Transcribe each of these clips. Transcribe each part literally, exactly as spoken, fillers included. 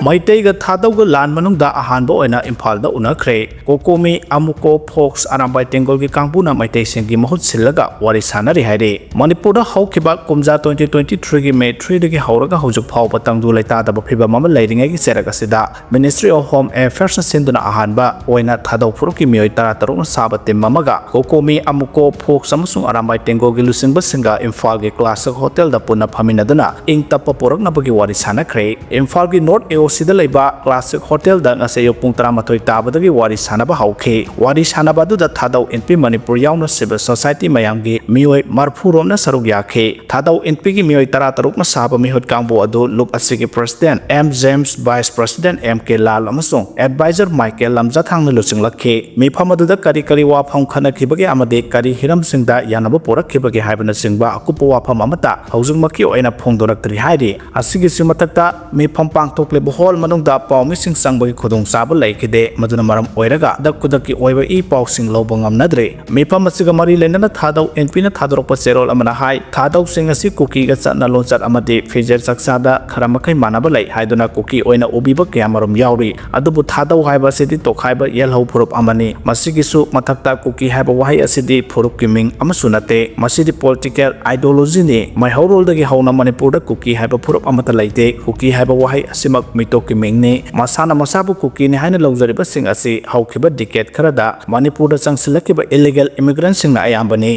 ꯃꯩꯇꯩꯒ ꯊꯥꯗꯧꯒ ꯂꯥꯟ ꯃꯅꯨꯡꯗ ꯑꯍꯥꯟꯕ ꯑꯣꯏꯅ ꯏꯝꯐꯥꯜꯗ ꯎꯅꯈ꯭ꯔꯦ꯫ ꯀꯣꯀꯣꯃꯤ, ꯑꯃꯨꯀꯣ, ꯐꯣꯛꯁ, ꯑꯔꯥꯝꯕꯥꯏ ꯇꯦꯡꯒꯣꯜꯒꯤ ꯀꯥꯡꯕꯨꯅ ꯃꯩꯇꯩꯁꯤꯡꯒꯤ ꯃꯍꯨꯠ ꯁꯤꯜꯂꯒ ꯋꯥꯔꯤ ꯁꯥꯟꯅꯔꯤ ꯍꯥꯏꯔꯤ꯫ ꯃꯅꯤꯄꯨꯔꯗ ꯍꯧꯈꯤꯕ ꯀꯨꯝꯖꯥ twenty twenty-threeꯒꯤ May threeꯗꯒꯤ ꯍꯧꯔꯒ ꯍꯧꯖꯤꯛ ꯐꯥꯎꯕ ꯇꯪꯗꯨ ꯂꯩꯇꯥꯗꯕ ꯐꯤꯕꯝ ꯑꯃ ꯂꯩꯔꯤꯉꯩꯒꯤ ꯆꯩꯔꯛ ꯑꯁꯤꯗ Ministry of Home Affairsꯅ ꯁꯤꯟꯗꯨꯅ ꯑꯍꯥꯟꯕ ꯑꯣꯏꯅ ꯊꯥꯗꯧ ꯐꯨꯔꯨꯞꯀꯤ ꯃꯤꯑꯣꯏ ꯇꯔꯥ ꯇꯔꯨꯛꯅ ꯁꯥꯕ team ꯑꯃꯒ ꯀꯣꯀꯣꯃꯤ, ꯑꯃꯨꯀꯣ, ꯐꯣꯛꯁ ꯑꯃꯁꯨꯡ ꯑꯔꯥꯝꯕꯥꯏ ꯇꯦꯡꯒꯣꯜꯒꯤ ꯂꯨꯆꯤꯡꯕꯁꯤꯡꯒ ꯏꯝꯐꯥꯜꯒꯤ Classic Hotelꯗ ꯄꯨꯟꯅ ꯐꯝꯃꯤꯟꯅꯗꯨꯅ ꯏꯪ ꯇꯞꯄ ꯄꯨꯔꯛꯅꯕꯒꯤ ꯋꯥꯔꯤ ꯁꯥꯟꯅꯈ꯭ꯔꯦ꯫ ꯏꯝꯐꯥꯜꯒꯤ North AOCꯗ ꯂꯩꯕ Classic Hotelꯗ ꯉꯁꯤ ꯑꯌꯨꯛ ꯄꯨꯡ ꯇꯔꯥꯃꯥꯊꯣꯏ ꯇꯥꯕꯗꯒꯤ ꯋꯥꯔꯤ ꯁꯥꯟꯅꯕ ꯍꯧꯈꯤ꯫ ꯋꯥꯔꯤ ꯁꯥꯟꯅꯕ ꯑꯗꯨꯗ ꯊꯥꯗꯧ ꯏꯟꯄꯤ ꯃꯅꯤꯄꯨꯔ ꯌꯥꯎꯅ civil society ꯃꯌꯥꯝꯒꯤ ꯃꯤꯑꯣꯏ ꯃꯔꯐꯨ ꯔꯣꯝꯅ ꯁꯔꯨꯛ ꯌꯥꯈꯤ꯫ ꯊꯥꯗꯧ ꯏꯟꯄꯤꯒꯤ ꯃꯤꯑꯣꯏ ꯇꯔꯥ ꯇꯔꯨꯛꯅ ꯁꯥꯕ ꯃꯤꯍꯨꯠ ꯀꯥꯡꯕꯨ ꯑꯗꯨ ꯂꯨꯞ ꯑꯁꯤꯒꯤ President M James, Vice President M K ꯂꯥꯜ ꯑꯃꯁꯨꯡ Advisor Michael ꯂꯝꯖꯥꯊꯥꯡꯅ ꯂꯨꯆꯤꯡꯂꯛꯈꯤ꯫ ꯃꯤꯐꯝ ꯑꯗꯨꯗ ꯀꯔꯤ ꯀꯔꯤ ꯋꯥꯐꯝ ꯈꯟꯅꯈꯤꯕꯒꯦ ꯑꯃꯗꯤ ꯀꯔꯤ ꯍꯤꯔꯝꯁꯤꯡꯗ ꯌꯥꯅꯕ ꯄꯨꯔꯛꯈꯤꯕꯒꯦ ꯍꯥꯏꯕꯅꯆꯤꯡꯕ ꯑꯀꯨꯞꯄ ꯋꯥꯐꯝ ꯑꯃꯠꯇ ꯍꯧꯖꯤꯛꯃꯛꯀꯤ ꯑꯣꯏꯅ ꯐꯣꯡꯗꯣꯔꯛꯇ꯭ꯔꯤ ꯍꯥꯏꯔꯤ꯫ ꯑꯁꯤꯒꯤꯁꯨ ꯃꯊꯛꯇ ꯃꯤꯐꯝ ꯄꯥꯡꯊꯣꯛꯂꯤꯕ hall ꯃꯅꯨꯡꯗ ꯄꯥꯎꯃꯤꯁꯤꯡ ꯆꯪꯕꯒꯤ ꯈꯨꯗꯣꯡꯆꯥꯕ ꯂꯩꯈꯤꯗꯦ꯫ ꯃꯗꯨꯅ ꯃꯔꯝ ꯑꯣꯏꯔꯒ ꯈꯨꯗꯛ ꯈꯨꯗꯛꯀꯤ ꯑꯣꯏꯕ ꯏ ꯄꯥꯎꯁꯤꯡ ꯂꯧꯕ ꯉꯝꯅꯗ꯭ꯔꯦ꯫ ꯃꯤꯐꯝ ꯑꯁꯤꯒ ꯃꯔꯤ ꯂꯩꯅꯅ ꯊꯥꯗꯧ ꯏꯟꯄꯤꯅ ꯊꯥꯗꯣꯔꯛꯄ ꯆꯦꯔꯣꯜ ꯑꯃꯅ ꯍꯥꯏ, ꯊꯥꯗꯧꯁꯤꯡ ꯑꯁꯤ ꯀꯨꯀꯤꯒ ꯆꯠꯅ ꯂꯣꯟꯆꯠ ꯑꯃꯗꯤ ꯐꯤꯖꯦꯠ ꯆꯥꯛꯆꯥꯗ ꯈꯔ ꯃꯈꯩ ꯃꯥꯟꯅꯕ ꯂꯩ ꯍꯥꯏꯗꯨꯅ ꯀꯨꯀꯤ ꯑꯣꯏꯅ ꯎꯕꯤꯕ ꯀꯌꯥꯃꯔꯨꯝ ꯌꯥꯎꯔꯤ꯫ ꯑꯗꯨꯕꯨ ꯊꯥꯗꯧ ꯍꯥꯏꯕ ꯑꯁꯤꯗꯤ ꯇꯣꯈꯥꯏꯕ ꯌꯦꯜꯍꯧ ꯐꯨꯔꯨꯞ ꯑꯃꯅꯤ꯫ ꯃꯁꯤꯒꯤꯁꯨ ꯃꯊꯛꯇ ꯀꯨꯀꯤ ꯍꯥꯏꯕ ꯋꯥꯍꯩ ꯑꯁꯤꯗꯤ ꯐꯨꯔꯨꯞꯀꯤ ꯃꯤꯡ ꯑꯃꯁꯨ ꯅꯠꯇꯦ꯫ ꯃꯁꯤꯗꯤ political ideologyꯅꯤ꯫ ꯃꯩꯍꯧꯔꯣꯜꯗꯒꯤ ꯍꯧꯅ ꯃꯅꯤꯄꯨꯔꯗ ꯀꯨꯀꯤ ꯍꯥꯏꯕ ꯐꯨꯔꯨꯞ ꯑꯃꯠꯇ ꯂꯩꯇꯦ꯫ ꯀꯨꯀꯤ ꯍꯥꯏꯕ ꯋꯥꯍꯩ ꯑꯁꯤꯃꯛ ꯃꯤꯇꯣꯞꯀꯤ ꯃꯤꯡꯅꯤ꯫ ꯃꯁꯥꯅ ꯃꯁꯥꯕꯨ ꯀꯨꯀꯤꯅꯤ ꯍꯥꯏꯅ ꯂꯧꯖꯔꯤꯕꯁꯤꯡ ꯑꯁꯤ ꯍꯧꯈꯤꯕ decade ꯈꯔꯗ ꯃꯅꯤꯄꯨꯔꯗ ꯆꯪꯁꯤꯜꯂꯛꯈꯤꯕ illegal immigrantꯁꯤꯡꯅ ꯑꯌꯥꯝꯕꯅꯤ꯫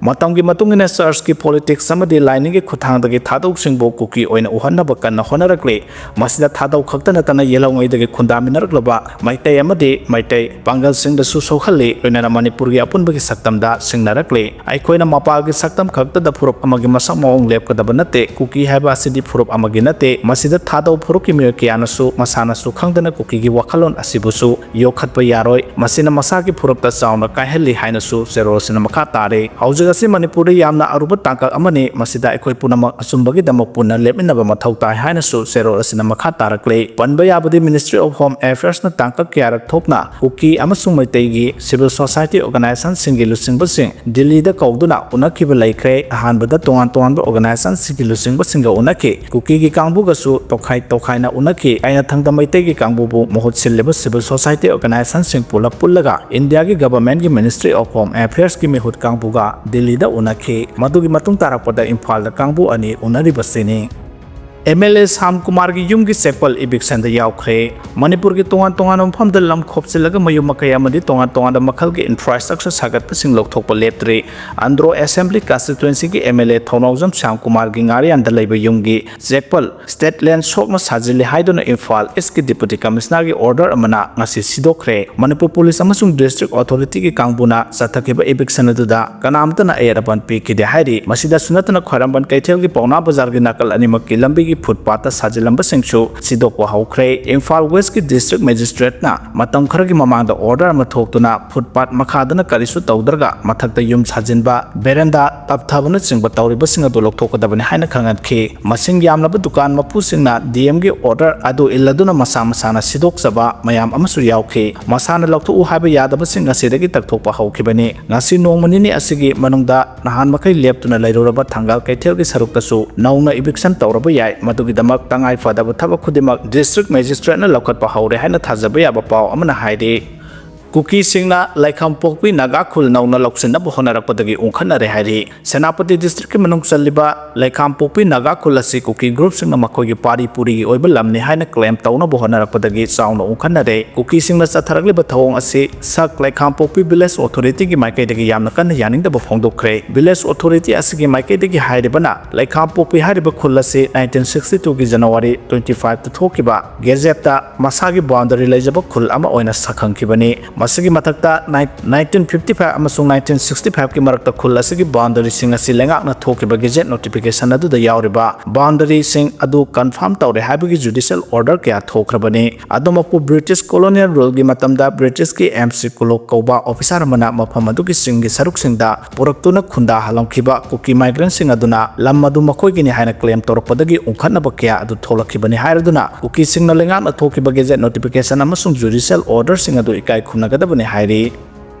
ꯃꯇꯝꯒꯤ ꯃꯇꯨꯡ ꯏꯟꯅ churchꯀꯤ politics ꯑꯃꯗꯤ ꯂꯥꯏꯅꯤꯡꯒꯤ ꯈꯨꯠꯊꯥꯡꯗꯒꯤ ꯊꯥꯗꯧꯁꯤꯡꯕꯨ ꯀꯨꯀꯤ ꯑꯣꯏꯅ ꯎꯍꯟꯅꯕ ꯀꯟꯅ ꯍꯣꯠꯅꯔꯛꯂꯤ꯫ ꯃꯁꯤꯗ ꯊꯥꯗꯧ ꯈꯛꯇ ꯅꯠꯇꯅ ꯌꯦꯜꯍꯧꯉꯩꯗꯒꯤ ꯈꯨꯟꯗꯥꯃꯤꯟꯅꯔꯛꯂꯕ ꯃꯩꯇꯩ ꯑꯃꯗꯤ ꯃꯩꯇꯩ ꯄꯥꯡꯒꯜꯁꯤꯡꯗꯁꯨ ꯁꯣꯛꯍꯜꯂꯤ, ꯂꯣꯏꯅꯅ ꯃꯅꯤꯄꯨꯔꯒꯤ ꯑꯄꯨꯟꯕꯒꯤ ꯁꯛꯇꯝꯗ ꯁꯤꯡꯅꯔꯛꯂꯤ꯫ ꯑꯩꯈꯣꯏꯅ ꯃꯄꯥꯒꯤ ꯁꯛꯇꯝ ꯈꯛꯇꯗ ꯐꯨꯔꯨꯞ ꯑꯃꯒꯤ ꯃꯁꯛ ꯃꯑꯣꯡ ꯂꯦꯞꯀꯗꯕ ꯅꯠꯇꯦ꯫ ꯀꯨꯀꯤ ꯍꯥꯏꯕ ꯑꯁꯤꯗꯤ ꯐꯨꯔꯨꯞ ꯑꯃꯒꯤ ꯅꯠꯇꯦ꯫ ꯃꯁꯤꯗ ꯊꯥꯗꯧ ꯐꯨꯔꯨꯞꯀꯤ ꯃꯤꯑꯣꯏ ꯀꯌꯥꯅꯁꯨ ꯃꯁꯥꯅꯁꯨ ꯈꯪꯗꯅ ꯀꯨꯀꯤꯒꯤ ꯋꯥꯈꯜꯂꯣꯟ ꯑꯁꯤꯕꯨꯁꯨ ꯌꯣꯛꯈꯠꯄ ꯌꯥꯔꯣꯏ꯫ ꯃꯁꯤꯅ ꯃꯁꯥꯒꯤ ꯐꯨꯔꯨꯞꯇ ꯆꯥꯎꯅ ꯀꯥꯏꯍꯜꯂꯤ ꯍꯥꯏꯅꯁꯨ ꯆꯦꯔꯣꯜ ꯑꯁꯤꯅ ꯃꯈꯥ ꯇꯥꯔꯤ꯫ ꯍꯧꯖꯤꯛ ꯑꯁꯤ ꯃꯅꯤꯄꯨꯔꯗ ꯌꯥꯝꯅ ꯑꯔꯨꯕ ꯇꯥꯡꯀꯛ ꯑꯃꯅꯤ꯫ ꯃꯁꯤꯗ ꯑꯩꯈꯣꯏ ꯄꯨꯝꯅꯃꯛ ꯑꯆꯨꯝꯕꯒꯤꯗꯃꯛ ꯄꯨꯟꯅ ꯂꯦꯞꯃꯤꯟꯅꯕ ꯃꯊꯧ ꯇꯥꯏ ꯍꯥꯏꯅꯁꯨ ꯆꯦꯔꯣꯜ ꯑꯁꯤꯅ ꯃꯈꯥ ꯇꯥꯔꯛꯂꯤ꯫ ꯄꯟꯕ ꯌꯥꯕꯗꯤ Ministry of Home Affairsꯅ ꯇꯥꯡꯀꯛ ꯀꯌꯥꯔꯛ ꯊꯣꯛꯅ ꯀꯨꯀꯤ ꯑꯃꯁꯨꯡ ꯃꯩꯇꯩꯒꯤ civil society organizationꯁꯤꯡꯒꯤ ꯂꯨꯆꯤꯡꯕꯁꯤꯡ ꯗꯤꯜꯂꯤꯗ ꯀꯧꯗꯨꯅ ꯎꯅꯈꯤꯕ ꯂꯩꯈ꯭ꯔꯦ꯫ ꯑꯍꯥꯟꯕꯗ ꯇꯣꯉꯥꯟ ꯇꯣꯉꯥꯟꯕ organizationꯁꯤꯡꯒꯤ ꯂꯨꯆꯤꯡꯕꯁꯤꯡꯒ ꯎꯅꯈꯤ꯫ ꯀꯨꯀꯤꯒꯤ ꯀꯥꯡꯕꯨꯒꯁꯨ ꯇꯣꯈꯥꯏ ꯇꯣꯈꯥꯏꯅ ꯎꯅꯈꯤ꯫ ꯑꯩꯅ ꯊꯪꯗ ꯃꯩꯇꯩꯒꯤ ꯀꯥꯡꯕꯨꯕꯨ ꯃꯍꯨꯠ ꯁꯤꯜꯂꯤꯕ civil society organizationꯁꯤꯡ ꯄꯨꯂꯞ ꯄꯨꯜꯂꯒ ꯏꯟꯗꯤꯌꯥꯒꯤ governmentꯀꯤ Ministry of Home Affairsꯀꯤ ꯃꯤꯍꯨꯠ ꯀꯥꯡꯕꯨꯒ ꯗꯤꯜꯂꯤꯗ ꯎꯅꯈꯤ꯫ ꯃꯗꯨꯒꯤ ꯃꯇꯨꯡ ꯇꯥꯔꯛꯄꯗ ꯏꯝꯐꯥꯜꯗ ꯀꯥꯡꯕꯨ ꯑꯅꯤ ꯎꯅꯔꯤꯕꯁꯤꯅꯤ꯫ MLA ꯁꯥꯝ ꯀꯨꯃꯥꯔꯒꯤ ꯌꯨꯝꯒꯤ ꯆꯦꯛꯄꯜ evictionꯗ ꯌꯥꯎꯈ꯭ꯔꯦ꯫ ꯃꯅꯤꯄꯨꯔꯒꯤ ꯇꯣꯉꯥꯟ ꯇꯣꯉꯥꯟꯕ ꯃꯐꯝꯗ ꯂꯝ ꯈꯣꯞꯆꯤꯜꯂꯒ ꯃꯌꯨꯝ ꯃꯀꯩ ꯑꯃꯗꯤ ꯇꯣꯉꯥꯟ ꯇꯣꯉꯥꯟꯕ ꯃꯈꯜꯒꯤ infrastructure ꯁꯥꯒꯠꯄꯁꯤꯡ ꯂꯧꯊꯣꯛꯄ ꯂꯦꯞꯇ꯭ꯔꯤ꯫ ꯑꯟꯗ꯭ꯔꯣ Assembly Constituencyꯒꯤ MLA ꯊꯧꯅꯥꯎꯖꯝ ꯁꯥꯝ ꯀꯨꯃꯥꯔꯒꯤ ꯉꯥꯔꯤꯌꯥꯟꯗ ꯂꯩꯕ ꯌꯨꯝꯒꯤ ꯆꯦꯛꯄꯜ state land ꯁꯣꯛꯅ ꯁꯥꯖꯤꯜꯂꯤ ꯍꯥꯏꯗꯨꯅ ꯏꯝꯐꯥꯜ Eastꯀꯤ Deputy Commissionerꯒꯤ order ꯑꯃꯅ ꯉꯁꯤ ꯁꯤꯗꯣꯛꯈ꯭ꯔꯦ꯫ ꯃꯅꯤꯄꯨꯔ Police ꯑꯃꯁꯨꯡ District Authorityꯒꯤ ꯀꯥꯡꯕꯨꯅ ꯆꯠꯊꯈꯤꯕ eviction ꯑꯗꯨꯗ ꯀꯅꯥꯝꯇꯅ ꯑꯌꯦꯠ ꯑꯄꯟ ꯄꯤꯈꯤꯗꯦ ꯍꯥꯏꯔꯤ꯫ ꯃꯁꯤꯗꯁꯨ ꯅꯠꯇꯅ ꯈ꯭ꯋꯥꯏꯔꯝꯕꯟ ꯀꯩꯊꯦꯜꯒꯤ ꯄꯥꯎꯅꯥ ꯕꯖꯥꯔꯒꯤ ꯅꯥꯀꯜ ꯑꯅꯤꯃꯛꯀꯤ ꯂꯝꯕꯤꯒꯤ footpathꯇ ꯁꯥꯖꯤꯜꯂꯝꯕꯁꯤꯡꯁꯨ ꯁꯤꯗꯣꯛꯄ ꯍꯧꯈ꯭ꯔꯦ꯫ ꯏꯝꯐꯥꯜ Westꯀꯤ District Magistrateꯅ ꯃꯇꯝ ꯈꯔꯒꯤ ꯃꯃꯥꯡꯗ order ꯑꯃ ꯊꯣꯛꯇꯨꯅ footpath ꯃꯈꯥꯗꯅ ꯀꯔꯤꯁꯨ ꯇꯧꯗ꯭ꯔꯒ ꯃꯊꯛꯇ ꯌꯨꯝ ꯁꯥꯖꯤꯟꯕ, veranda ꯇꯞꯊꯕꯅꯆꯤꯡꯕ ꯇꯧꯔꯤꯕꯁꯤꯡ ꯑꯗꯨ ꯂꯧꯊꯣꯛꯀꯗꯕꯅꯤ ꯍꯥꯏꯅ ꯈꯪꯍꯟꯈꯤ꯫ ꯃꯁꯤꯡ ꯌꯥꯝꯂꯕ ꯗꯨꯀꯥꯟ ꯃꯄꯨꯁꯤꯡꯅ DMꯒꯤ order ꯑꯗꯨ ꯏꯜꯂꯗꯨꯅ ꯃꯁꯥ ꯃꯁꯥꯅ ꯁꯤꯗꯣꯛꯆꯕ ꯃꯌꯥꯝ ꯑꯃꯁꯨ ꯌꯥꯎꯈꯤ꯫ ꯃꯁꯥꯅ ꯂꯧꯊꯣꯛꯎ ꯍꯥꯏꯕ ꯌꯥꯗꯕꯁꯤꯡ ꯉꯁꯤꯗꯒꯤ ꯇꯛꯊꯣꯛꯄ ꯍꯧꯈꯤꯕꯅꯤ꯫ ꯉꯁꯤ ꯅꯣꯡꯃ ꯅꯤꯅꯤ ꯑꯁꯤꯒꯤ ꯃꯅꯨꯡꯗ ꯅꯍꯥꯟ ꯃꯈꯩ ꯂꯦꯞꯇꯨꯅ ꯂꯩꯔꯨꯔꯕ ꯊꯪꯒꯥꯜ ꯀꯩꯊꯦꯜꯒꯤ ꯁꯔꯨꯛꯇꯁꯨ ꯅꯧꯅ eviction ꯇꯧꯔꯕ ꯌꯥꯏ꯫ ꯃꯗꯨꯒꯤꯗꯃꯛ ꯇꯉꯥꯏ ꯐꯗꯕ ꯊꯕꯛ ꯈꯨꯗꯤꯡꯃꯛ District Magistrateꯅ ꯂꯧꯈꯠꯄ ꯍꯧꯔꯦ ꯍꯥꯏꯅ ꯊꯥꯖꯕ ꯌꯥꯕ ꯄꯥꯎ ꯑꯃꯅ ꯍꯥꯏꯔꯤ꯫ ꯀꯨꯀꯤꯁꯤꯡꯅ ꯂꯩꯈꯥꯝꯄꯣꯛꯄꯤ ꯅꯥꯒꯥ ꯈꯨꯜ ꯅꯧꯅ ꯂꯧꯁꯤꯟꯅꯕ ꯍꯣꯠꯅꯔꯛꯄꯗꯒꯤ ꯎꯪꯈꯠꯅꯔꯦ ꯍꯥꯏꯔꯤ꯫ ꯁꯦꯅꯥꯄꯇꯤ Districtꯀꯤ ꯃꯅꯨꯡ ꯆꯜꯂꯤꯕ ꯂꯩꯈꯥꯝꯄꯣꯛꯄꯤ ꯅꯥꯒꯥ ꯈꯨꯜ ꯑꯁꯤ ꯀꯨꯀꯤ groupꯁꯤꯡꯅ ꯃꯈꯣꯏꯒꯤ ꯄꯥꯔꯤ ꯄꯨꯔꯤꯒꯤ ꯑꯣꯏꯕ ꯂꯝꯅꯤ ꯍꯥꯏꯅ claim ꯇꯧꯅꯕ ꯍꯣꯠꯅꯔꯛꯄꯗꯒꯤ ꯆꯥꯎꯅ ꯎꯪꯈꯠꯅꯔꯦ꯫ ꯀꯨꯀꯤꯁꯤꯡꯅ ꯆꯠꯊꯔꯛꯂꯤꯕ ꯊꯧꯑꯣꯡ ꯑꯁꯤ ꯁꯛ ꯂꯩꯈꯥꯝꯄꯣꯛꯄꯤ Village Authorityꯒꯤ ꯃꯥꯏꯀꯩꯗꯒꯤ ꯌꯥꯝꯅ ꯀꯟꯅ ꯌꯥꯅꯤꯡꯗꯕ ꯐꯣꯡꯗꯣꯛꯈ꯭ꯔꯦ꯫ Village Authority ꯑꯁꯤꯒꯤ ꯃꯥꯏꯀꯩꯗꯒꯤ ꯍꯥꯏꯔꯤꯕꯅ, ꯂꯩꯈꯥꯝꯄꯣꯛꯄꯤ ꯍꯥꯏꯔꯤꯕ ꯈꯨꯜ ꯑꯁꯤ nineteen sixty twoꯒꯤ January twenty fiveꯇ ꯊꯣꯛꯈꯤꯕ Gazetteꯇ ꯃꯁꯥꯒꯤ boundary ꯂꯩꯖꯕ ꯈꯨꯜ ꯑꯃ ꯑꯣꯏꯅ ꯁꯛꯈꯪꯈꯤꯕꯅꯤ꯫ ꯃꯁꯤꯒꯤ ꯃꯊꯛꯇ, nineteen fifty five ꯑꯃꯁꯨꯡ nineteen sixty fiveꯀꯤ ꯃꯔꯛꯇ ꯈꯨꯜ ꯑꯁꯤꯒꯤ boundaryꯁꯤꯡ ꯑꯁꯤ ꯂꯩꯉꯥꯛꯅ ꯊꯣꯛꯈꯤꯕ Gazette notification ꯑꯗꯨꯗ ꯌꯥꯎꯔꯤꯕ boundaryꯁꯤꯡ ꯑꯗꯨ confirm ꯇꯧꯔꯦ ꯍꯥꯏꯕꯒꯤ judicial order ꯀꯌꯥ ꯊꯣꯛꯈ꯭ꯔꯕꯅꯤ꯫ ꯑꯗꯨꯃꯛꯄꯨ, British colonial ruleꯒꯤ ꯃꯇꯝꯗ Britishꯀꯤ M C Coulloch ꯀꯧꯕ officer ꯑꯃꯅ ꯃꯐꯝ ꯑꯗꯨꯒꯤ ꯆꯤꯡꯒꯤ ꯁꯔꯨꯛꯁꯤꯡꯗ ꯄꯨꯔꯛꯇꯨꯅ ꯈꯨꯟꯗꯥꯍꯜꯂꯝꯈꯤꯕ ꯀꯨꯀꯤ migrantꯁꯤꯡ ꯑꯗꯨꯅ ꯂꯝ ꯑꯗꯨ ꯃꯈꯣꯏꯒꯤꯅꯤ ꯍꯥꯏꯅ claim ꯇꯧꯔꯛꯄꯗꯒꯤ ꯎꯪꯈꯠꯅꯕ ꯀꯌꯥ ꯑꯗꯨ ꯊꯣꯛꯂꯛꯈꯤꯕꯅꯤ ꯍꯥꯏꯔꯗꯨꯅ, ꯀꯨꯀꯤꯁꯤꯡꯅ ꯂꯩꯉꯥꯛꯅ ꯊꯣꯛꯈꯤꯕ Gazette notification ꯑꯃꯁꯨꯡ judicial orderꯁꯤꯡ ꯑꯗꯨ ꯏꯀꯥꯏ ꯈꯨꯝꯅꯒꯗꯕꯅꯤ ꯍꯥꯏꯔꯤ꯫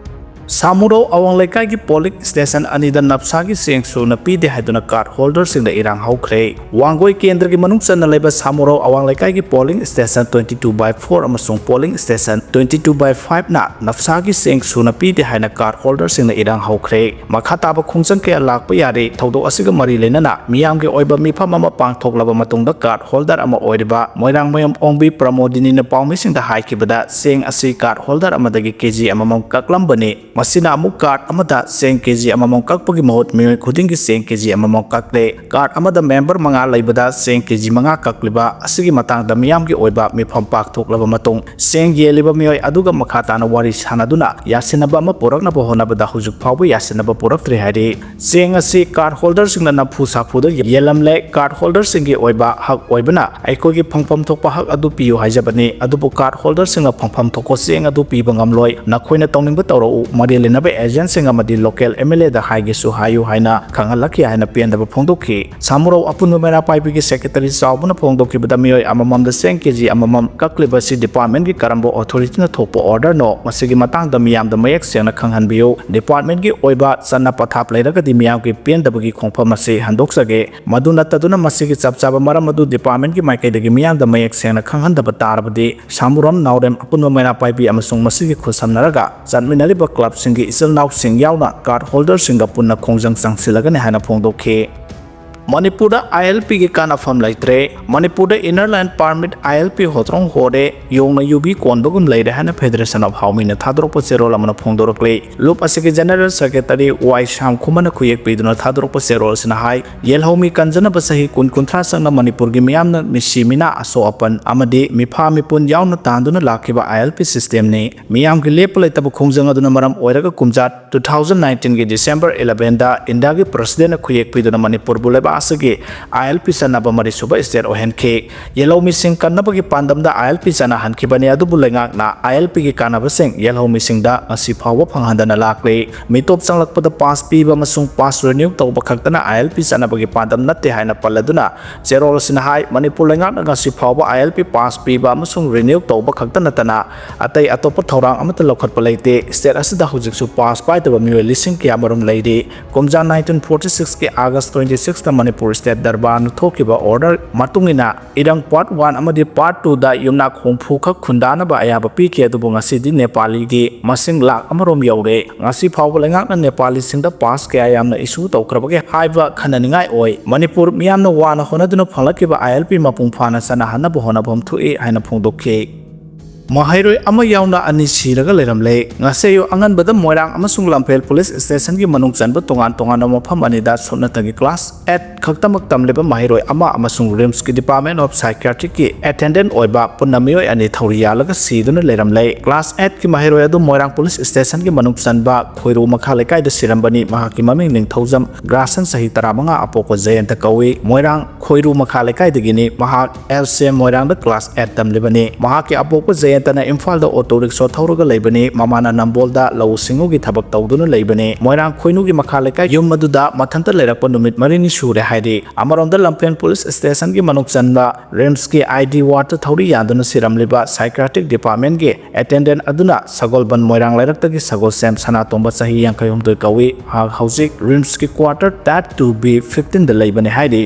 ꯁꯥꯃꯨꯔꯧ ꯑꯋꯥꯡ ꯂꯩꯀꯥꯏꯒꯤ ꯄꯣꯂꯤꯡ ꯁ꯭ꯇꯦꯁꯟ ꯑꯅꯤꯗ ꯅꯞꯁꯥꯒꯤ ꯆꯦꯡ ꯁꯨꯅ ꯄꯤꯗꯦ ꯍꯥꯏꯗꯨꯅ ꯀꯥꯔꯗ ꯍꯣꯜꯗꯔꯁꯤꯡꯗ ꯏꯔꯥꯡ ꯍꯧꯈ꯭ꯔꯦ꯫ ꯋꯥꯡꯒꯣꯏ ꯀꯦꯟꯗ꯭ꯔꯒꯤ ꯃꯅꯨꯡ ꯆꯟꯅ ꯂꯩꯕ ꯁꯥꯃꯨꯔꯧ ꯑꯋꯥꯡ ꯂꯩꯀꯥꯏꯒꯤ polling station twenty two by four ꯑꯃꯁꯨꯡ polling station twenty two by five ꯅ ꯅꯞꯁꯥꯒꯤ ꯆꯦꯡ ꯁꯨꯅ ꯄꯤꯗꯦ ꯍꯥꯏꯅ ꯀꯥꯔꯗ ꯍꯣꯜꯗꯔꯁꯤꯡꯅ ꯏꯔꯥꯡ ꯍꯧꯈ꯭ꯔꯦ꯫ ꯃꯈꯥ ꯇꯥꯕ ꯈꯣꯡꯖꯪ ꯀꯌꯥ ꯂꯥꯛꯄ ꯌꯥꯔꯤ꯫ ꯊꯧꯗꯣꯛ ꯑꯁꯤꯒ ꯃꯔꯤ ꯂꯩꯅꯅ ꯃꯤꯌꯥꯝꯒꯤ ꯑꯣꯏꯕ ꯃꯤꯐꯝ ꯑꯃ ꯄꯥꯡꯊꯣꯛꯂꯕ ꯃꯇꯨꯡꯗ ꯀꯥꯔꯗ ꯍꯣꯜꯗꯔ ꯑꯃ ꯑꯣꯏꯔꯤꯕ ꯃꯣꯏꯔꯥꯡꯃꯌꯨꯝ ꯑꯣꯡꯕꯤ ꯄ꯭ꯔꯃꯣꯗꯤꯅꯤꯅ ꯄꯥꯎꯃꯤꯁꯤꯡꯗ ꯍꯥꯏꯈꯤꯕꯗ ꯆꯦꯡ ꯑꯁꯤ ꯀꯥꯔꯗ ꯍꯣꯜꯗꯔ ꯑꯃꯗꯒꯤ ꯀꯦꯖꯤ ꯑꯃꯃꯝ ꯀꯛꯂꯝꯕꯅꯤ꯫ ꯃꯁꯤꯅ ꯑꯃꯨꯛ ꯀꯥꯔꯗ ꯑꯃꯗ ꯆꯦꯡ ꯀꯦꯖꯤ ꯑꯃꯃꯝ ꯀꯛꯄꯒꯤ ꯃꯍꯨꯠ ꯃꯤꯑꯣꯏ ꯈꯨꯗꯤꯡꯒꯤ ꯆꯦꯡ ꯀꯦꯖꯤ ꯑꯃꯃꯝ ꯀꯛꯂꯦ꯫ ꯀꯥꯔꯗ ꯑꯃꯗ ꯃꯦꯝꯕꯔ ꯃꯉꯥ ꯂꯩꯕꯗ ꯆꯦꯡ ꯀꯦꯖꯤ ꯃꯉꯥ ꯀꯛꯂꯤꯕ ꯑꯁꯤꯒꯤ ꯃꯇꯥꯡꯗ ꯃꯤꯌꯥꯝꯒꯤ ꯑꯣꯏꯕ ꯃꯤꯐꯝ ꯄꯥꯡꯊꯣꯛꯂꯕ ꯃꯇꯨꯡ ꯆꯦꯡ ꯌꯦꯜꯂꯤꯕ ꯃꯤꯑꯣꯏ ꯑꯗꯨꯒ ꯃꯈꯥ ꯇꯥꯅ ꯋꯥꯔꯤ ꯁꯥꯅꯗꯨꯅ ꯌꯥꯁꯤꯟꯅꯕ ꯑꯃ ꯄꯨꯔꯛꯅꯕ ꯍꯣꯠꯅꯕꯗ ꯍꯧꯖꯤꯛ ꯐꯥꯎꯕ ꯌꯥꯁꯤꯟꯅꯕ ꯄꯨꯔꯛꯇ꯭ꯔꯤ ꯍꯥꯏꯔꯤ꯫ ꯆꯦꯡ ꯑꯁꯤ ꯀꯥꯔꯗ ꯍꯣꯜꯗꯔꯁꯤꯡꯅ ꯅꯝꯐꯨ ꯁꯥꯐꯨꯗ ꯌꯦꯜꯂꯝꯂꯦ꯫ ꯀꯥꯔꯗ ꯍꯣꯜꯗꯔꯁꯤꯡꯒꯤ ꯑꯣꯏꯕ ꯍꯛ ꯑꯣꯏꯕꯅ ꯑꯩꯈꯣꯏꯒꯤ ꯐꯪꯐꯝ ꯊꯣꯛꯄ ꯍꯛ ꯑꯗꯨ ꯄꯤꯌꯨ ꯍꯥꯏꯖꯕꯅꯤ, ꯑꯗꯨꯕꯨ ꯀꯥꯔꯗ ꯍꯣꯜꯗꯔꯁꯤꯡꯅ ꯐꯪꯐꯝ ꯊꯣꯛꯄ ꯆꯦꯡ ꯑꯗꯨ ꯄꯤꯕ ꯉꯝꯂꯣꯏ꯫ ꯅꯈꯣꯏꯅ ꯇꯧꯅꯤꯡꯕ ꯇꯧꯔꯛꯎ, ꯃꯔꯤ ꯂꯩꯅꯕ ꯑꯦꯖꯦꯟꯁꯤꯡ ꯑꯃꯗꯤ ꯂꯣꯀꯦꯜ MLA ꯗ ꯍꯥꯏꯒꯦꯁꯨ ꯍꯥꯏꯌꯨ ꯍꯥꯏꯅ ꯈꯪꯍꯜꯂꯛꯈꯤ ꯍꯥꯏꯅ ꯄꯦꯟꯗꯕ ꯐꯣꯡꯗꯣꯛꯈꯤ꯫ ꯁꯥꯃꯨꯔꯧ ꯑꯄꯨꯟꯕ ꯃꯩꯔꯥ ꯄꯥꯏꯕꯤꯒꯤ ꯁꯦꯀ꯭ꯔꯦꯇꯔꯤ ꯆꯥꯎꯕꯅ ꯐꯣꯡꯗꯣꯛꯈꯤꯕꯗ ꯃꯤꯑꯣꯏ ꯑꯃꯃꯝꯗ ꯆꯦꯡ ꯀꯦꯖꯤ ꯑꯃꯃꯝ ꯀꯛꯂꯤꯕꯁꯤ ꯗꯤꯄꯥꯔꯠꯃꯦꯟꯒꯤ ꯀꯔꯝꯕ ꯑꯣꯊꯣꯔꯤꯇꯤꯅ ꯊꯣꯛꯄ ꯑꯣꯔꯗꯔꯅꯣ? ꯃꯁꯤꯒꯤ ꯃꯇꯥꯡꯗ ꯃꯤꯌꯥꯝꯗ ꯃꯌꯦꯛ ꯁꯦꯡꯅ ꯈꯪꯍꯟꯕꯤꯌꯨ꯫ ꯗꯤꯄꯥꯔꯠꯃꯦꯟꯒꯤ ꯑꯣꯏꯕ ꯆꯠꯅ ꯄꯊꯥꯞ ꯂꯩꯔꯒꯗꯤ ꯃꯤꯌꯥꯝꯒꯤ ꯄꯦꯟꯗꯕꯒꯤ ꯈꯣꯡꯐꯝ ꯑꯁꯤ ꯍꯟꯗꯣꯛꯆꯒꯦ꯫ ꯃꯗꯨ ꯅꯠꯇꯗꯨꯅ ꯃꯁꯤꯒꯤ ꯆꯞ ꯆꯥꯕ ꯃꯔꯝ ꯑꯗꯨ ꯗꯤꯄꯥꯔꯠꯃꯦꯟꯒꯤ ꯃꯥꯏꯀꯩꯗꯒꯤ ꯃꯤꯌꯥꯝꯗ ꯃꯌꯦꯛ ꯁꯦꯡꯅ ꯈꯪꯍꯟꯗꯕ ꯇꯥꯔꯕꯗꯤ ꯁꯥꯃꯨꯔꯝ ꯅꯥꯎꯔꯦꯝ ꯑꯄꯨꯟꯕ ꯃꯩꯔꯥ ꯄꯥꯏꯕꯤ ꯑꯃꯁꯨꯡ ꯃꯁꯤꯒꯤ ꯈꯨꯠꯁꯝꯅꯔꯒ ꯆꯠꯃꯤꯟꯅꯔꯤꯕ ꯀ꯭ꯂꯕꯁꯤꯡꯒꯤ ꯏꯆꯤꯜ ꯏꯅꯥꯎꯁꯤꯡ ꯌꯥꯎꯅ ꯀꯥꯔꯗ ꯍꯣꯜꯗꯔꯁꯤꯡꯒ ꯄꯨꯟꯅ ꯈꯣꯡꯖꯪ ꯆꯪꯁꯤꯜꯂꯒꯅꯤ ꯍꯥꯏꯅ ꯐꯣꯡꯗꯣꯛꯈꯤ꯫ ꯃꯅꯤꯄꯨꯔꯗ ILP ꯒꯤ ꯀꯥꯟꯅꯐꯝ ꯂꯩꯇ꯭ꯔꯦ꯫ ꯃꯅꯤꯄꯨꯔꯗ Inner Line Permit, ILP ꯍꯣꯇ꯭ꯔꯣꯡ ꯍꯣꯔꯦ, ꯌꯣꯡꯅ ꯌꯨꯕꯤ ꯀꯣꯟꯕꯒꯨꯝ ꯂꯩꯔꯦ ꯍꯥꯏꯅ Federation of Hawmi ꯅ ꯊꯥꯗꯣꯔꯛꯄ ꯆꯦꯔꯣꯜ ꯑꯃꯅ ꯐꯣꯡꯗꯣꯔꯛꯂꯤ꯫ ꯂꯨꯞ ꯑꯁꯤꯒꯤ ꯖꯦꯅꯔꯦꯜ ꯁꯦꯀ꯭ꯔꯦꯇꯔꯤ ꯋꯥꯏ ꯁ꯭ꯌꯥꯝ ꯈꯨꯃꯟꯅ ꯈꯨꯌꯦꯛ ꯄꯤꯗꯨꯅ ꯊꯥꯗꯣꯔꯛꯄ ꯆꯦꯔꯣꯜ ꯑꯁꯤꯅ ꯍꯥꯏ, ꯌꯦꯜꯍꯧꯃꯤ ꯀꯟꯖꯅꯕ ꯆꯍꯤ ꯀꯨꯟ ꯀꯨꯟꯊ꯭ꯔꯥ ꯆꯪꯅ ꯃꯅꯤꯄꯨꯔꯒꯤ ꯃꯤꯌꯥꯝꯅ ꯃꯤꯁꯤ ꯃꯤꯅꯥ ꯑꯁꯣꯛ ꯑꯄꯟ ꯑꯃꯗꯤ ꯃꯤꯐꯥ ꯃꯤꯄꯨꯟ ꯌꯥꯎꯅ ꯇꯥꯟꯗꯨꯅ ꯂꯥꯛꯈꯤꯕ ILP system ꯅꯤ꯫ ꯃꯤꯌꯥꯝꯒꯤ ꯂꯦꯞꯄ ꯂꯩꯇꯕ ꯈꯣꯡꯖꯪ ꯑꯗꯨꯅ ꯃꯔꯝ ꯑꯣꯏꯔꯒ ꯀꯨꯝꯖꯥ two thousand nineteen ꯒꯤ December eleven ꯗ ꯏꯟꯗꯤꯌꯥꯒꯤ President ꯅ ꯈꯨꯌꯦꯛ ꯄꯤꯗꯨꯅ ꯃꯅꯤꯄꯨꯔꯕꯨ ꯂꯩꯕꯥꯛ ꯑꯁꯤꯒꯤ ꯑꯥꯏ ꯑꯦꯜ ꯄꯤ ꯆꯠꯅꯕ ꯃꯔꯤꯁꯨꯕ state ꯑꯣꯏꯍꯟꯈꯤ꯫ ꯌꯦꯜꯍꯧꯃꯤꯁꯤꯡ ꯀꯟꯅꯕꯒꯤ ꯄꯥꯟꯗꯝꯗ ꯑꯥꯏ ꯑꯦꯜ ꯄꯤ ꯆꯠꯅꯍꯟꯈꯤꯕꯅꯤ, ꯑꯗꯨꯕꯨ ꯂꯩꯉꯥꯛꯅ ꯑꯥꯏ ꯑꯦꯜ ꯄꯤꯒꯤ ꯀꯥꯟꯅꯕꯁꯤꯡ ꯌꯦꯜꯍꯧꯃꯤꯁꯤꯡꯗ ꯉꯁꯤ ꯐꯥꯎꯕ ꯐꯪꯍꯟꯗꯅ ꯂꯥꯛꯂꯤ꯫ ꯃꯤꯇꯣꯞ ꯆꯪꯂꯛꯄꯗ pass ꯄꯤꯕ ꯑꯃꯁꯨꯡ pass renew ꯇꯧꯕ ꯈꯛꯇꯅ ꯑꯥꯏ ꯑꯦꯜ ꯄꯤ ꯆꯠꯅꯕꯒꯤ ꯄꯥꯟꯗꯝ ꯅꯠꯇꯦ ꯍꯥꯏꯅ ꯄꯜꯂꯗꯨꯅ, ꯆꯦꯔꯣꯜ ꯑꯁꯤꯅ ꯍꯥꯏ, ꯃꯅꯤꯄꯨꯔ ꯂꯩꯉꯥꯛꯅ ꯉꯁꯤ ꯐꯥꯎꯕ ꯑꯥꯏ ꯑꯦꯜ ꯄꯤ pass ꯄꯤꯕ ꯑꯃꯁꯨꯡ renew ꯇꯧꯕ ꯈꯛꯇ ꯅꯠꯇꯅ ꯑꯇꯩ ꯑꯇꯣꯞꯄ ꯊꯧꯔꯥꯡ ꯑꯃꯠꯇ ꯂꯧꯈꯠꯄ ꯂꯩꯇꯦ꯫ State ꯑꯁꯤꯗ ꯍꯧꯖꯤꯛꯁꯨ pass ꯄꯥꯏꯗꯕ ꯃꯤꯑꯣꯏ ꯂꯤꯁꯤꯡ ꯀꯌꯥꯃꯔꯨꯝ ꯂꯩꯔꯤ꯫ ꯀꯨꯝꯖꯥ nineteen forty six ꯀꯤ August twenty six ꯇ ꯃꯅꯤꯄꯨꯔ state ꯗꯔꯕꯥꯔꯅ ꯊꯣꯛꯈꯤꯕ order ꯃꯇꯨꯡ ꯏꯟꯅ ꯏꯔꯪ part one ꯑꯃꯗꯤ part two ꯗ ꯌꯨꯝꯅꯥꯛ ꯍꯨꯝꯐꯨ ꯈꯛ ꯈꯨꯟꯗꯥꯅꯕ ꯑꯌꯥꯕ ꯄꯤꯈꯤ, ꯑꯗꯨꯕꯨ ꯉꯁꯤꯗꯤ ꯅꯦꯄꯥꯂꯤꯒꯤ ꯃꯁꯤꯡ ꯂꯥꯈ ꯑꯃꯔꯣꯝ ꯌꯧꯔꯦ꯫ ꯉꯁꯤ ꯐꯥꯎꯕ ꯂꯩꯉꯥꯛꯅ ꯅꯦꯄꯥꯂꯤꯁꯤꯡꯗ pass ꯀꯌꯥ ꯌꯥꯝꯅ issue ꯇꯧꯈ꯭ꯔꯕꯒꯦ ꯍꯥꯏꯕ ꯈꯟꯅꯅꯤꯡꯉꯥꯏ ꯑꯣꯏ꯫ ꯃꯅꯤꯄꯨꯔ ꯃꯤꯌꯥꯝꯅ ꯋꯥꯅ ꯍꯣꯠꯅꯗꯨꯅ ꯐꯪꯂꯛꯈꯤꯕ ꯑꯥꯏ ꯑꯦꯜ ꯄꯤ ꯃꯄꯨꯡ ꯐꯥꯅ ꯆꯠꯅꯍꯟꯅꯕ ꯍꯣꯠꯅꯐꯝ ꯊꯣꯛꯏ ꯍꯥꯏꯅ ꯐꯣꯡꯗꯣꯛꯈꯤ꯫ ꯃꯍꯩꯔꯣꯏ ꯑꯃ ꯌꯥꯎꯅ ꯑꯅꯤ ꯁꯤꯔꯒ ꯂꯩꯔꯝꯂꯦ꯫ ꯉꯁꯤ ꯑꯌꯨꯛ ꯑꯉꯟꯕꯗ ꯃꯣꯏꯔꯥꯡ ꯑꯃꯁꯨꯡ ꯂꯝꯐꯦꯜ police station ꯒꯤ ꯃꯅꯨꯡ ꯆꯟꯕ ꯇꯣꯉꯥꯟ ꯇꯣꯉꯥꯟꯕ ꯃꯐꯝ ꯑꯅꯤꯗ ꯁꯨꯞꯅꯇꯒꯤ class eight ꯈꯛꯇꯃꯛ ꯇꯝꯂꯤꯕ ꯃꯍꯩꯔꯣꯏ ꯑꯃ ꯑꯃꯁꯨꯡ RIMS ꯀꯤ Department of Psychiatry ꯀꯤ attendant ꯑꯣꯏꯕ ꯄꯨꯟꯅ ꯃꯤꯑꯣꯏ ꯑꯅꯤ ꯊꯧꯔꯤ ꯌꯥꯜꯂꯒ ꯁꯤꯗꯨꯅ ꯂꯩꯔꯝꯂꯦ꯫ Class eight ꯀꯤ ꯃꯍꯩꯔꯣꯏ ꯑꯗꯨ ꯃꯣꯏꯔꯥꯡ police station ꯒꯤ ꯃꯅꯨꯡ ꯆꯟꯕ ꯈꯣꯏꯔꯨ ꯃꯈꯥ ꯂꯩꯀꯥꯏꯗ ꯁꯤꯔꯝꯕꯅꯤ꯫ ꯃꯍꯥꯛꯀꯤ ꯃꯃꯤꯡ ꯅꯤꯡꯊꯧꯖꯝ ꯒ꯭ꯔꯥꯁꯟ, ꯆꯍꯤ ꯇꯔꯥꯃꯉꯥ, ꯑꯄꯣꯛꯄ ꯖꯌꯟꯇ ꯀꯧꯏ꯫ ꯃꯣꯏꯔꯥꯡ ꯈꯣꯏꯔꯨ ꯃꯈꯥ ꯂꯩꯀꯥꯏꯗꯒꯤꯅꯤ꯫ ꯃꯍꯥꯛ ꯑꯦꯜ ꯁꯦꯝ ꯃꯣꯏꯔꯥꯡꯗ class eight ꯇꯝꯂꯤꯕꯅꯤ꯫ ꯃꯍꯥꯛꯀꯤ ꯑꯄꯣꯛꯄ ꯖꯌꯟꯇꯅ ꯏꯝꯐꯥꯜꯗ auto rickshaw ꯊꯧꯔꯒ ꯂꯩꯕꯅꯤ꯫ ꯃꯃꯥꯅ ꯅꯝꯕꯣꯜꯗ ꯂꯧꯎ ꯁꯤꯡꯎꯒꯤ ꯊꯕꯛ ꯇꯧꯗꯨꯅ ꯂꯩꯕꯅꯤ꯫ ꯃꯣꯏꯔꯥꯡ ꯈꯣꯏꯅꯨꯒꯤ ꯃꯈꯥ ꯂꯩꯀꯥꯏ ꯌꯨꯝ ꯑꯗꯨꯗ ꯃꯊꯟꯇ ꯂꯩꯔꯛꯄ ꯅꯨꯃꯤꯠ ꯃꯔꯤꯅꯤ ꯁꯨꯔꯦ ꯍꯥꯏꯔꯤ꯫ ꯑꯃꯔꯣꯝꯗ ꯂꯝꯐꯦꯜ police station ꯒꯤ ꯃꯅꯨꯡ ꯆꯟꯕ RIMS ꯀꯤ I D ward ꯇ ꯊꯧꯔꯤ ꯌꯥꯟꯗꯨꯅ ꯁꯤꯔꯝꯂꯤꯕ psychiatric department ꯒꯤ attendant ꯑꯗꯨꯅ ꯁꯒꯣꯜꯕꯟ ꯃꯣꯏꯔꯥꯡ ꯂꯩꯔꯛꯇꯒꯤ ꯁꯒꯣꯜꯁꯦꯝ ꯁꯅꯥꯇꯣꯝꯕ, ꯆꯍꯤ ꯌꯥꯡꯈꯩ ꯍꯨꯝꯗꯣꯏ ꯀꯧꯏ꯫ ꯃꯍꯥꯛ ꯍꯧꯖꯤꯛ RIMS ꯀꯤ quarter tat two B fifteen ꯗ ꯂꯩꯕꯅꯤ ꯍꯥꯏꯔꯤ꯫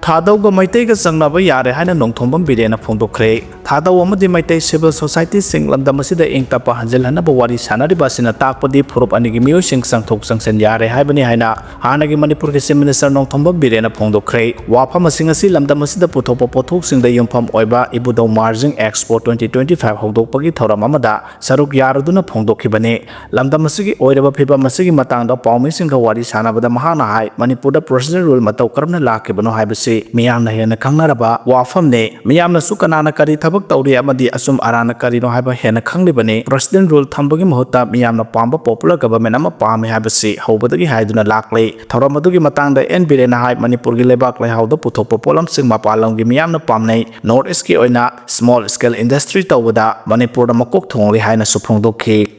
ꯊꯥꯗꯧꯒ ꯃꯩꯇꯩꯒ ꯆꯪꯅꯕ ꯌꯥꯔꯦ ꯍꯥꯏꯅ ꯅꯣꯡꯊꯣꯝꯕꯝ ꯕꯤꯔꯦꯟꯅ ꯐꯣꯡꯗꯣꯛꯈ꯭ꯔꯦ꯫ ꯊꯥꯗꯧ ꯑꯃꯗꯤ ꯃꯩꯇꯩ civil society ꯁꯤꯡ ꯂꯝꯗꯝ ꯑꯁꯤꯗ ꯏꯪ ꯇꯞꯄ ꯍꯟꯖꯤꯜꯍꯟꯅꯕ ꯋꯥꯔꯤ ꯁꯥꯟꯅꯔꯤꯕ ꯑꯁꯤꯅ ꯇꯥꯛꯄꯗꯤ ꯐꯨꯔꯨꯞ ꯑꯅꯤꯒꯤ ꯃꯤꯑꯣꯏꯁꯤꯡ ꯆꯪꯊꯣꯛ ꯆꯪꯁꯤꯟ ꯌꯥꯔꯦ ꯍꯥꯏꯕꯅꯤ ꯍꯥꯏꯅ ꯍꯥꯟꯅꯒꯤ ꯃꯅꯤꯄꯨꯔꯒꯤ Chief Minister ꯅꯣꯡꯊꯣꯝꯕꯝ ꯕꯤꯔꯦꯟꯅ ꯐꯣꯡꯗꯣꯛꯈ꯭ꯔꯦ꯫ ꯋꯥꯐꯝ ꯑꯁꯤꯡ ꯑꯁꯤ ꯂꯝꯗꯝ ꯑꯁꯤꯗ ꯄꯨꯊꯣꯛꯄ ꯄꯣꯠꯊꯣꯛꯁꯤꯡꯗ ꯌꯨꯝꯐꯝ ꯑꯣꯏꯕ ꯏꯕꯨꯙꯧ Marjing Expo twenty twenty five ꯍꯧꯗꯣꯛꯄꯒꯤ ꯊꯧꯔꯝ ꯑꯃꯗ ꯁꯔꯨꯛ ꯌꯥꯔꯨꯗꯨꯅ ꯐꯣꯡꯗꯣꯛꯈꯤꯕꯅꯤ꯫ ꯂꯝꯗꯝ ꯑꯁꯤꯒꯤ ꯑꯣꯏꯔꯕ ꯐꯤꯕꯝ ꯑꯁꯤꯒꯤ ꯃꯇꯥꯡꯗ ꯄꯥꯎꯃꯤꯁꯤꯡꯒ ꯋꯥꯔꯤ ꯁꯥꯟꯅꯕꯗ ꯃꯍꯥꯛꯅ ꯍꯥꯏ, ꯃꯅꯤꯄꯨꯔꯗ procedural rule ꯃꯇꯧ ꯀꯔꯝꯅ ꯂꯥꯛꯈꯤꯕꯅꯣ ꯍꯥꯏꯕꯁꯤ ꯃꯤꯌꯥꯝꯅ ꯍꯦꯟꯅ ꯈꯪꯅꯔꯕ ꯋꯥꯐꯝꯅꯤ꯫ ꯃꯤꯌꯥꯝꯅꯁꯨ ꯀꯅꯥꯅ ꯀꯔꯤ ꯊꯕꯛ ꯇꯧꯔꯤ ꯑꯃꯗꯤ ꯑꯆꯨꯝ ꯑꯔꯥꯟꯅ ꯀꯔꯤꯅꯣ ꯍꯥꯏꯕ ꯍꯦꯟꯅ ꯈꯪꯂꯤꯕꯅꯤ꯫ President rule ꯊꯝꯕꯒꯤ ꯃꯍꯨꯠꯇ ꯃꯤꯌꯥꯝꯅ ꯄꯥꯝꯕ popular government ꯑꯃ ꯄꯥꯝꯃꯤ ꯍꯥꯏꯕꯁꯤ ꯍꯧꯕꯗꯒꯤ ꯍꯥꯏꯗꯨꯅ ꯂꯥꯛꯂꯤ꯫ ꯊꯧꯔꯝ ꯑꯗꯨꯒꯤ ꯃꯇꯥꯡꯗ ꯑꯦꯟ ꯕꯤꯔꯦꯟꯅ ꯍꯥꯏ, ꯃꯅꯤꯄꯨꯔꯒꯤ ꯂꯩꯕꯥꯛ ꯂꯩꯍꯥꯎꯗ ꯄꯨꯊꯣꯛꯄ ꯄꯣꯠꯂꯝꯁꯤꯡ ꯃꯄꯥꯟ ꯂꯝꯒꯤ ꯃꯤꯌꯥꯝꯅ ꯄꯥꯝꯅꯩ꯫ North East ꯀꯤ ꯑꯣꯏꯅ small scale industry ꯇꯧꯕꯗ ꯃꯅꯤꯄꯨꯔꯗ ꯃꯀꯣꯛ ꯊꯣꯡꯂꯤ ꯍꯥꯏꯅꯁꯨ ꯐꯣꯡꯗꯣꯛꯈꯤ꯫